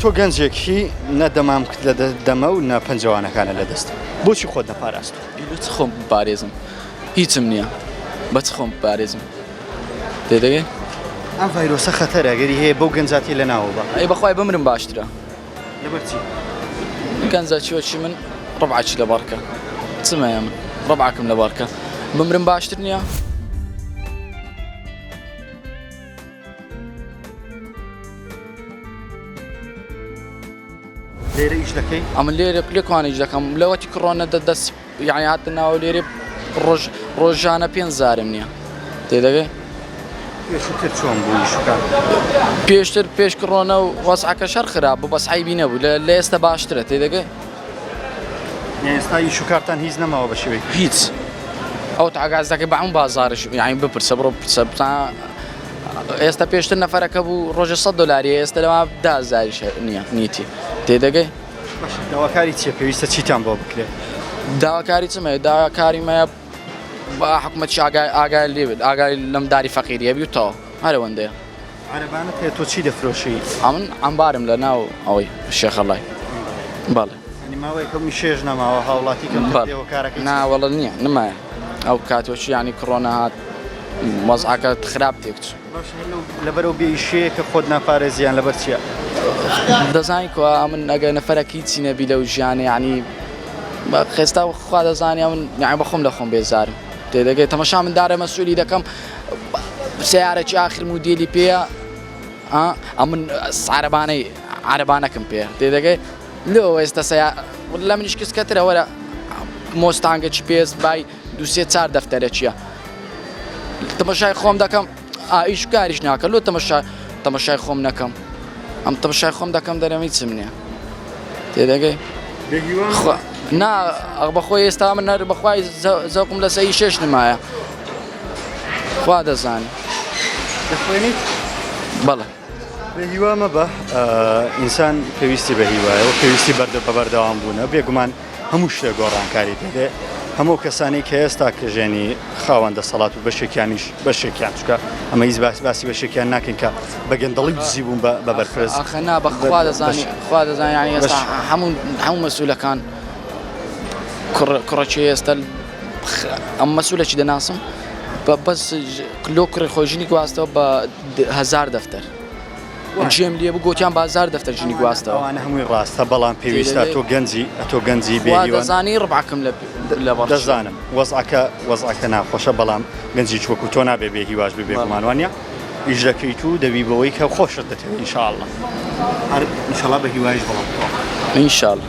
تۆ گەنجێکی نە دەمامکت لە دەمە و نە پەنجەوانەکانە لە دەست بۆچی خۆت نەپاراست؟ لۆ چ خۆم بپارێزم هیچم نییە بە چ خۆم بپارێزم تێدەگەی؟ ئەم ڤایرۆسە خەتەرە گەری هەیە بەو گەنجاتی لە ناوە بە ئەی بەخوای بمرم باشترە لەبەر چی؟ گەنجە چیوە چی من ڕبعەکی لە بەڕکە چمەیە من ڕبعەکم لە بەڕکە بمرم باشتر نییە؟ لێرە ئیش دەکەی؟ ئەمن لێرە لێکوان ئیش دەکەم لەوەتی کڕۆنە دە دەست یعنی هاتە ناوە لێرێ ڕۆژ ڕۆژانە پێ زارم نییە تێدەگەی؟ پێشووتر چۆن بوو ئیشەکان؟ پێشتر پێش کڕۆنە و وەزعەکە شەر خراپ بوو بەس عەیبی نەبوو لە لە ئێستا باشترە تێدەگەی؟ ئێستا ئیش و کارتان هیچ نەماوە بە شێوەی هیچ ئەو تاگاز دەکەی بە هەموو بازاڕش یعنی بپرسە بڕۆ پرسە بزانە ئێستا پێشتر نەفەرەکە بوو ڕۆژە 100 دلاری ئێستا لەوە ده هەزاریش نییە نیتی تێدەگەی باشە داواکاری چیە پێویستە چیتان بۆ بکرێت؟ داواکاری چمە داواکاری مەیە با حکومەت ئاگای ئاگای لێ بێت ئاگای لەم داری فەقیریە بی و تەواو هەر ئەوەندەیە. عەرەبانەت هەیە تۆ چی دەفرۆشی؟ ئەمن عەمبارم لە ناو ئەوەی شێخەڵای بەڵێ. یانی ماوەیەکە میشێش نەماوە هاوڵاتی کەمتر دێ هۆکارەکەی چیە؟ نا وەڵا نییە نمایە ئەو کاتۆچی یانی کڕۆنا هات وەزعەکە خراپ تێکچوو. باشە هەر لەو لەبەر ئەو بێ ئیشەیە کە خۆت ناپارێزی یان لەبەر چیە؟ دەزانی کوا ئەمن ئەگەر نەفەرەک هیچی نەبی لەو ژیانە یانی خێستا خوا دەزانی ئەمن یانی بەخۆم لە خۆم بێزارم تێدەگەی تەمەشا من دارە مەسئولی دەکەم سیارەکی ئاخر مودێلی پێیە ئەمن عەرەبانەی عەرەبانەکەم پێ تێدەگەی لۆ ئێستا سیا لە منیش کسکەترە وەرە مۆستانگەکی پێست بای دوسێ چار دەفتەرەکیە تەمەشای خۆم دەکەم ئایش کاریش ناکە لۆ تەمەشا تەمەشای خۆم نەکەم ئەم تەمەشای خۆم دەکەم دەرەمی چم نییە تێدەگەی نا بەخۆی ئێستا من هەر بەخوای زەوقم لەسەر شێش نمایە خوا دەزانێ دەخوێنیت؟ بەڵێ. بێ هیوا مەبە ئینسان پێویستی بە هیوایە و پێویستی بەردە بە بەردەوام بوونە بێگومان هەموو شتێک گۆڕانکاری دەبێ هەموو کەسانی کە ئێستا کەژێنی خاوەن دەسەڵات و بەشێکیانیش بەشێکیان چکە ئەمە هیچ باس باسی بەشێکیان ناکەین کە بە گەندەڵی و دزی بوون بە بەرپرس ئاخە نا بەخوا دەزانی خوا دەزانی یانی ئێستا هەموو هەموو مەسئولەکان کوڕ کوڕەکی ئێستا ئەم مەسولەکی دەناسم بە بەس لۆ کوڕی خۆی ژنی گواستەوە بە هزار دەفتەر جێم لێ بوو گۆتیان بازار دەفتەر ژنی گواستەوە ئەوانە هەمووی ڕاستە بەڵام پێویستە تۆ گەنجی ئەتۆ گەنجی بێ خوا دەزانی ڕبعەکەم لە لە بەڕ دەزانم وەزعەکە وەزعەکە ناخۆشە بەڵام گەنجی وەکو تۆ نابێ بێ هیواش بێ بێگومان وانە ئیش دەکەیت و دەبی بەوەی کە خۆشت دەتەوێت ئینشاءاللە هەر ئینشاءاللە بە هیوایش بەڵام ئینشاءاللە.